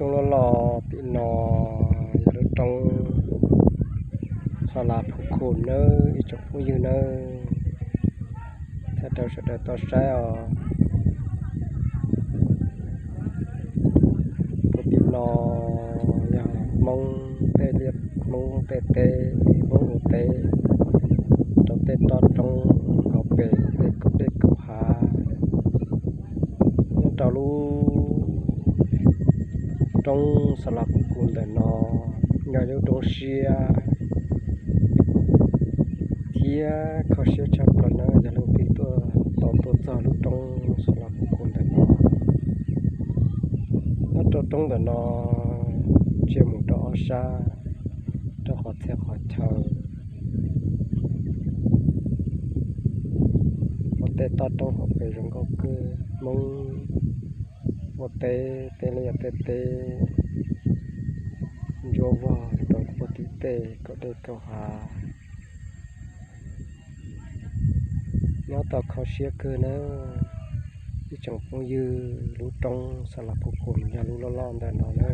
Roob loj loj tim no yog lub roob Xas Las Phu Khum nawb ib tsoom phooj ywg nawb. Thov rau sawv daws tau saib os. Puag tim no yog Hmoob tej liaj, Hmoob tej teb, Hmoob ua teb rau tej toj roob hauv pes tej kaum dej kaum hav. Nyob rau lub roob Xas Las Phu Khum ntawm no yog lub roob siab thiab kho siab tshaj plaws na yog leej twg tuaj tau tuaj txog lub roob Xas Las Phu Khum ntawm no. Nyob rau roob ntawm no ntsia mus rau ob sab, rau qhov txhia qhov chaw ua tej toj roob hauv pes zoo nkauj kawg. Hmoob ua teb, tej liaj tej teb ntsuab vog rau puag tim tej kaum dej kaum hav. Nyob tau kho siab kawg na ib tsoom phooj ywg, lub roob Xas Las Phu Khum yog lub loj loj ntawm no na.